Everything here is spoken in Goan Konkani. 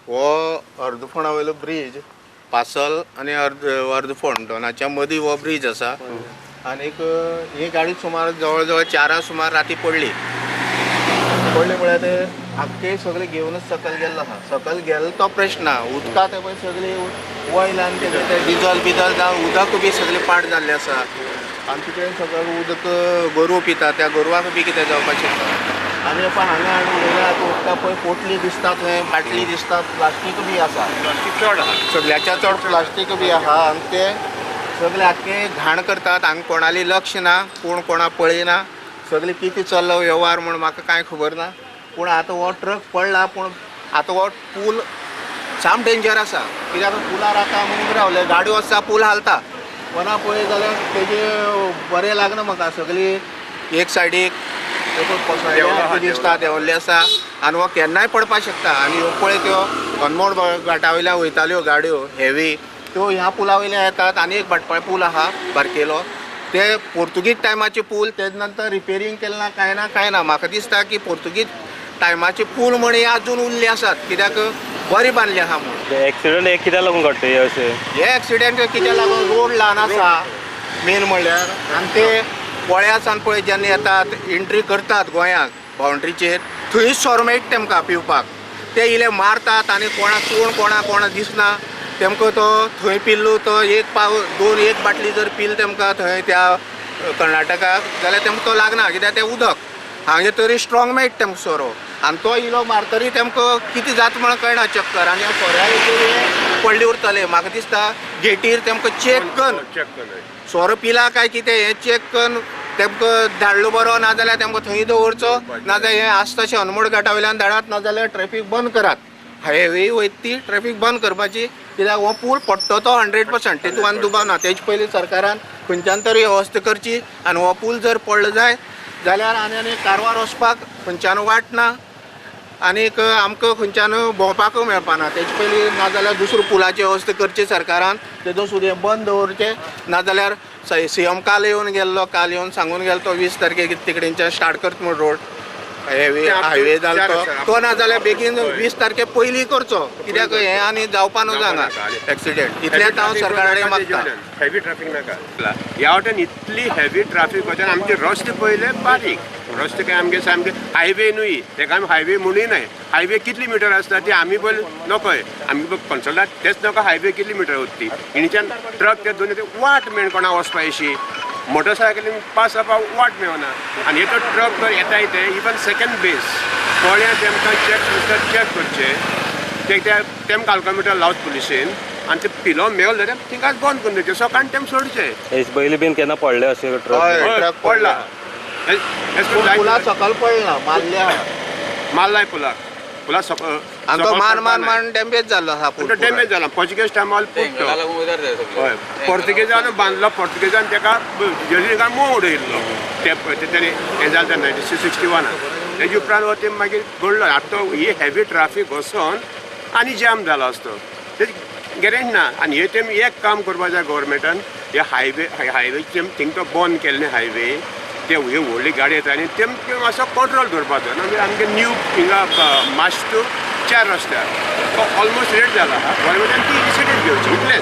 हो अर्दफोंडा वयलो ब्रीज, पासल आनी अर्दफोंड दोनाच्या मदीं हो ब्रीज आसा. आनीक ही गाडी सुमार जवळ जवळ 4 सुमार राती पडली. पडली म्हळ्यार ते आख्खे सगळे घेवनच सकयल गेल्लो आसा. सकयल गेल्लो तो प्रश्न ना, उदकां ते पळय सगळी वयल आनी तेजे ते डिजल बिजल जावन उदक बी सगळें पाड जाल्लें आसा. आनी तितून सगळें उदक गोरवां पिता, त्या गोरवांक बी कितें जावपाक शकता. आनी पळय हांगा हाडून उडयल्या आतां उदकां पळय पोटली दिसता, थंय बाटली दिसता, प्लास्टीक बी आसा, चड आहा, सगळ्याच्या चड प्लास्टीक बी आहा. आनी ते सगळे आख्खे घाण करतात. हांगा कोणाली लक्ष ना, कोण कोणा पळयना, सगळे कितें चल्लो वेव्हार म्हूण म्हाका कांय खबर ना. पूण आतां हो ट्रक पडला, पूण आतां हो पूल साम डेंजर आसा. कित्याक पुलार आतां आमी उबे रावले, गाडयो आसा पूल हालता, वना पळय जाल्यार तेजे बरें लागना म्हाका. सगळी एक सायडीक दिसता देंवल्ले आसा आनी हो केन्नाय पडपाक शकता. आनी ह्यो पळय त्यो अनमोड घाटा वयल्यान वयताल्यो गाडयो हेवी, त्यो ह्या पुला वयल्यान येतात. आनी एक भाटपाळ पूल आहा बारकेलो, ते पोर्तुगीज टायमाचे पूल, तेज नंतर रिपेरींग केलें ना, कांय ना कांय ना. म्हाका दिसता की पोर्तुगीज टायमाचे पूल म्हण हे अजून उरले आसात, कित्याक बरी बांदले आहा म्हूण. एक्सिडंट हे कित्याक लागून घडटा हे अशें? हे एक्सिडंट कित्याक लागून रोड ल्हान आसा मेन म्हणल्यार. आनी ते पोळ्या सान पळय जेन्ना येतात एंट्री करतात गोंयांक बाउंड्रीचेर, थंयच सोरो मेळटा तेमकां पिवपाक. ते इले मारतात आनी कोणाक कोण कोणा कोणा दिसना तेमकां. तो थंय पिल्लो तो एक पाव दोन एक बाटली जर पिल तेमकां थंय त्या कर्नाटकाक जाल्यार तेमकां तो लागना, कित्याक तें उदक हांगा तरी स्ट्रॉंग मेळटा तेमकां सोरो. आनी तो इलो मारतरी तेमकां कितें जाता म्हण कळना, चक्कर. आनी ह्या सोऱ्या हेचेर पडले उरतले. म्हाका दिसता गेटीर तेमकां चॅक कन्न सोरो पिला काय कितें हें चॅक कन्न तेमकां धाडलो बरो, नाजाल्यार तेमकां थंय दवरचो, नाजाल्यार हें आसा तशें अनमोड घाटा वयल्यान धाडात, नाजाल्यार ट्रॅफीक बंद करात. हायवे वयता ती ट्रॅफीक बंद करपाची, कित्याक हो पूल पडटो तो 100%, तितून आनी दुबाव ना. तेजे पयलीं सरकारान खंयच्यान तरी वेवस्था करची. आनी हो पूल जर पडलो जायत जाल्यार आनी आनी कारवार वचपाक खंयच्यान वाट ना, आनीक आमकां खंयच्यान भोंवपाकूय मेळपाना. तेजे पयलीं नाजाल्यार दुसरो पुलाची वेवस्था करची सरकारान, तेजो सुद्दां बंद दवरचें. नाजाल्यार सीएम काल येवन गेल्लो, काल येवन सांगून गेलो तो 20 तारखेक तिकडेनच्यान स्टार्ट करता म्हूण रोड हेवी हायवे जालो तो, तो नाजाल्यार बेगीन 20 तारखे पयलीं करचो, कित्याक हें आनी जावपा न्हू हांगा एक्सिडेंट. इतलेंच हांव सरकारा कडेन मागता. हेवी ट्राफीक नाका ह्या वाटेन, इतली हेवी ट्राफीक वता. आमचे रस्ते पयले बारीक रस्ते, काय आमगे सामके हायवे न्हय, तेका आमी हायवे म्हणूय न्हय. हायवे कितली मिटर आसता ती आमी पयलीं नकय, आमी कंसल्टात तेच नको. हायवे कितली मिटर वता ती हिणच्यान ट्रक ते दोन वाट मेळ कोणा वचपा अशी मोटरसायकलीन पास जावपाक वाट मेळना. आनी हे तो ट्रक जर येताय ते इवन सेकंड बेस पोळ्या तेमकां चॅक चॅक करचे, ते तेमकां अल्कोमिटर लावत पुलिशेन, आनी ते पिलो मेवलो जाल्यार थिंगाच बंद करून दिवचें, सकाळीं तेम सोडचें. हेच पयलीं बीन केन्ना पडले अशें ट्रक? ट्रक पडला पुला सकयल पडला, मारल्या मारलाय पुलाक, पुला सकयल आनी तो मान मान मान डॅमेज जाल्लो आसा पूल, डॅमेज जाला. पोर्चुगेज टायमार हय, पोर्तुगेजान बांदलो, पोर्तुगेजान तेका जेजुईकान मोव उडयल्लो ते तेणी हें जालें तेन्ना 1961. तेजे उपरांत हो ते मागीर घडलो. आतां ही हेवी ट्राफीक वचोन आनी जॅम जालो आसतो, तेजी गॅरंटी ना. आनी हे तेमी एक काम करपा जाय गव्हर्मेंटान, हे हायवे हायवे थिंग तो बंद केल्ले हायवे, ते ह्यो व्हडली गाडी येता आनी तेमकां मातसो कंट्रोल दवरपाचो. मागीर आमगे न्यू हिंगा माश्टू 4 रस्त्यार तो ऑलमोस्ट रेड जाला, गव्हर्मेंटान ती इनिशिएटीव घेवची इतलेंच.